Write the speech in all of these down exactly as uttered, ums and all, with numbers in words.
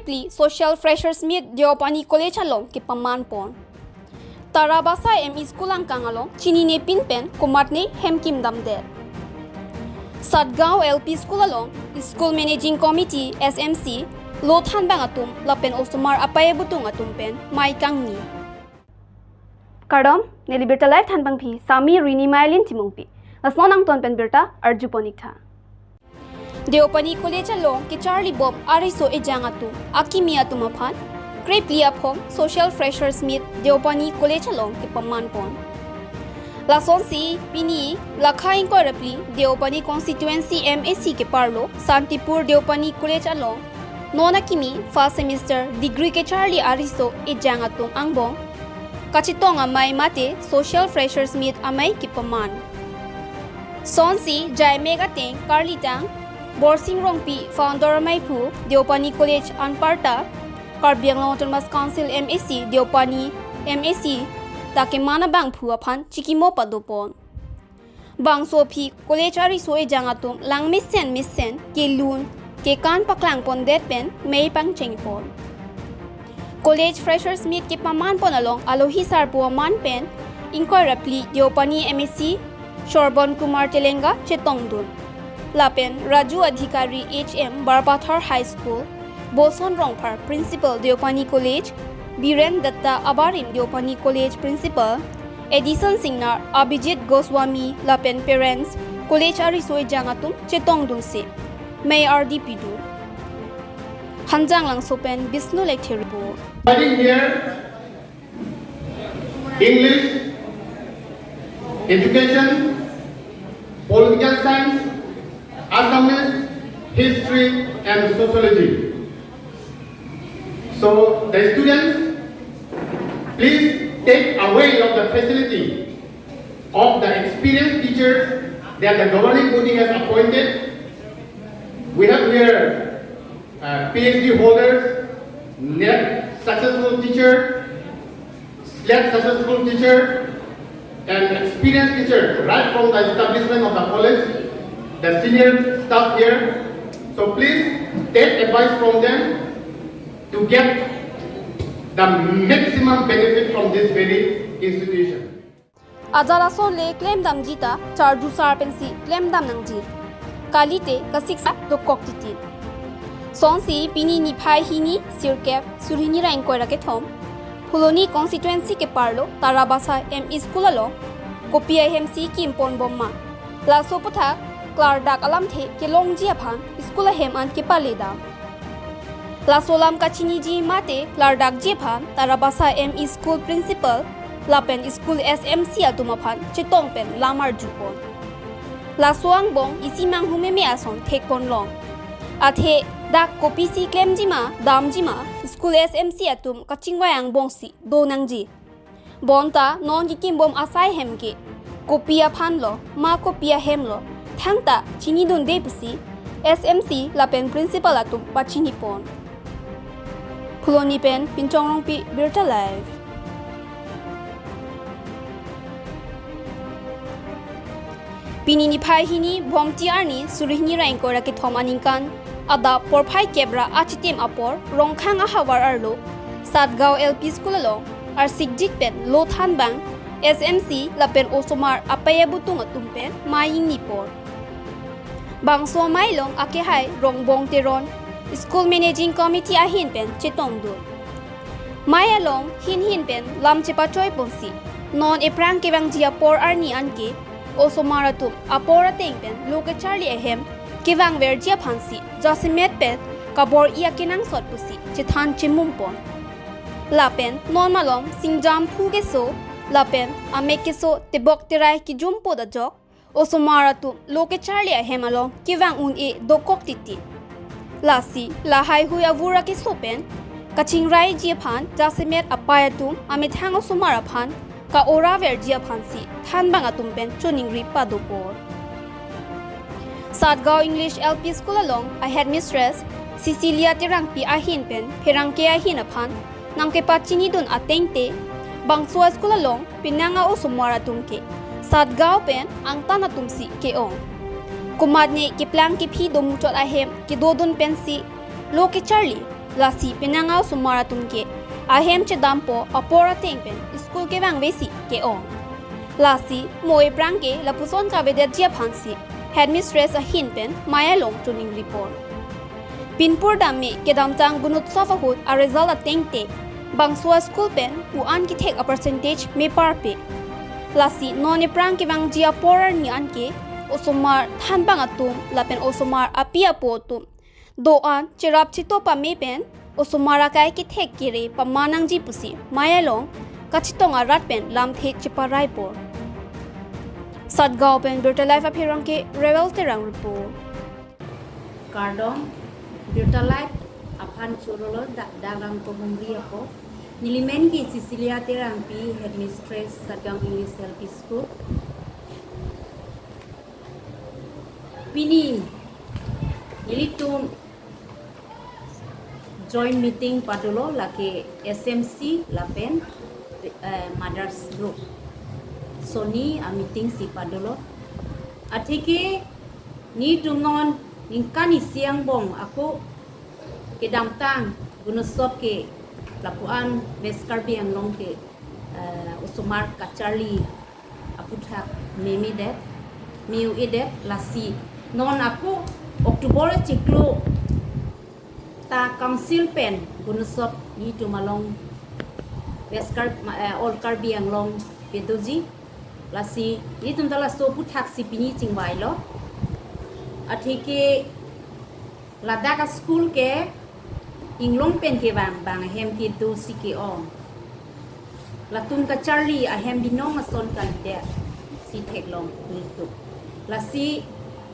phli Social Freshers Meet Deopani College along kepaman pon. Tarabasa M E School angkang along chinine pin pen komatne hem kim damdet. Satgaon L P School along School Managing Committee, S M C, lo thanbang atum lapen osomar apei abutung atum pen mei kangni. Kardom, neli birta live thanbangpi Sami Rini Mailin Timungpi. Lasnon angton pen birta arjupon ik tha. Deopani College along kecharli bom ariso ejang atum, akimi atum aphan krephli aphong Social Freshers Meet Deopani College along kepaman pon. Lasonsi pini lakha ingkoi ra phli Deopani Constituency M A C keparlo Santipur Deopani College along non akimi first semester degree kecharli ariso ejang atum angbong kachetong amei mate Social Freshers Meet amei kepaman. Sonsi jaimek ateng karlitang Borsing Rongpi, founder ameiphu, Deopani College anparta Karbi Anglong Autonomous Council M A C, Deopani M A C ta keman abangphu aphan chikimo padopon. Bangso aphi college ariso ejang atum lang mesen mesen kelun kekan paklang pondet pen mei pangcheng pon. College Freshers Meet kepaman pon along alohi sarpo aman pen ingkoi ra phli Deopani M A C Shorbon Kumar Telenga chetongdun. Lapen Raju Adhikari H M Barpathar High School, Boson Rongphar Principal Deopani College, Biren Datta Abarim Deopani College Principal, Edison Singnar, Abhijit Goswami lapen parents, college ariso ejang atum chetongdunsi mei ardi pidun. Hanjanglangso pen Bisnu Lekthe report. Studying here, English, education, political science, Assamese, history and sociology. So the students, please take away of the facility of the experienced teachers that the governing body has appointed. We have here uh, P H D holders, NET successful teacher, SLET successful teacher, and experienced teacher right from the establishment of the college, the senior staff here. So please take advice from them to get the maximum benefit from this very institution. Ajat ason le klemdamji ta charju sar pensi klemdam nangji. Kalite kasiksak dokok titi. Sonsi pini niphai hini sirkep suri hini ra ingkoi ra kethom, Phuloni constituency keparlo Tarabasa M E School along kopi ahemsi kim ponbom ma, laso aputhak klardak alamthe kelongji aphan school ahem an kepaledam. Laso alam kachiniji mate klardakji aphan Tarabasa M E School Principal lapen School S M C atum aphan chetong pen lam arjupon. Laso angbong isi manghumeme ason thekponlong. Athe dak kopisi klemji ma, damji ma, School S M C atum kachingvai angbongsi do nangji. Bonta non kekimbom asai hem ke kopi aphan lo, ma kopi ahem lo, thangta chinidunde pusi S M C lapen principal atum pachinipon. Phuloni pen Pinchong Rongpi, Birta Live. Pini niphai hini Bhomti arni suri hini ra ingkoi ra kethom aningkan adap porphai kep ra achitim apor Rongkhang ahavar arlo Satgaon L P School along arsikjik pen lo thanbang S M C lapen osomar apei abutung atum pen mei ingnipon. Bangso amei along akehai Rongbong Teron, School Managing Committee ahin pen chetongdun. Mei along hinhin pen lam chepachoi ponsi, non ephrang kevangji apor arni anke osomar atum apor ateng pen lo kecharli ahem kevangverji aphansi jasemet pen kabor-i akenangsot pusi chethan chemumpon. Lapen non malom singjam phu keso lapen amek keso tebok terai kejumpo dajok osomar atum lo kecharli ahem along kevang un-e dokok titi. Lasi lahaihui avur akeso pen kachingraiji aphan jasemet apei atum amethang osomar aphan ka-oraverji aphansi thanbang atum pen choningri padopon. Satgaon English L P School along a headmistress Cecilia Terangpi ahin pen pherangke ahin aphan nangkepachinidun atengte, bangso school along penang a-osomar atum ke Satgaon pen angtan atumsi ke-ong. Komatne keplang kephi domuchot ahem kedodun pensi lo kecharli Lasi penang a-osomar atum ke ahem chedampo apor ateng pen school kevangvesi ke-ong. Lasi mo ephrang ke lapuson kavedetji aphansi headmistress ahin pen mei along choningri pon. Pinpur dam me kedamtang Gunotsav ahut a-result ateng te bangso a-school pen pu-an kethek a-percentage meparpe. Lasi non ephrang kevangji apor arni an ke osomar thanbang atum lapen osomar api apo atum do-an cherap cheto pame pen osomar akai kethek kere pamanangji pusi mei along kachetong arat pen lamthe cheparai pon. Satgaon pen Birta Live apherangke Revel Terang report. Kardom, Birta Live aphan chorolo da-, dalang komungri ako. Nelimen ke Cecilia Terangpi, headmistress Satgaon English L P School. Pini nelitum joint meeting padolo, lake S M C lapen, eh, mothers group. Soni a-meeting si padolo. Atheke nelitum non ningkan isi angbong ako kedamtang Gunotsav ke lapu-an West Karbi Anglong ke, eh, osomar kacharli aputhak memedet, me-un-edet, lasi non ako October chiklo ta council pen Gunotsav nelitum along West Kar-, ma-, eh, All Karbi Anglong pedoji, lasi nelitum ta laso aputhak si pini chingvailo. Atheke ladak a-school ke inglong pen kevang bang ahem kedo si ke-ong. Latum kacharli ahem binong ason kalidet si theklong nelitum. Lasi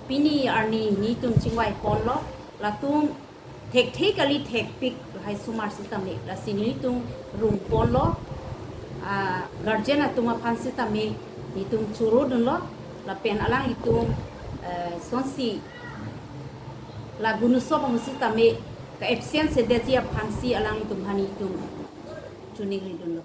pini arni nelitum chingvai ponlo, latum thekthe kali thekpik lahai osomar sitame, lasi nelitum rung ponlo, ah, guardian atum aphan sitame nelitum chorodunlo, lapen alanglitum, eh, sonsi la Gunotsav ahut sitame ka-absent sedetji aphansi alangtum aphan nelitum choningridunlo.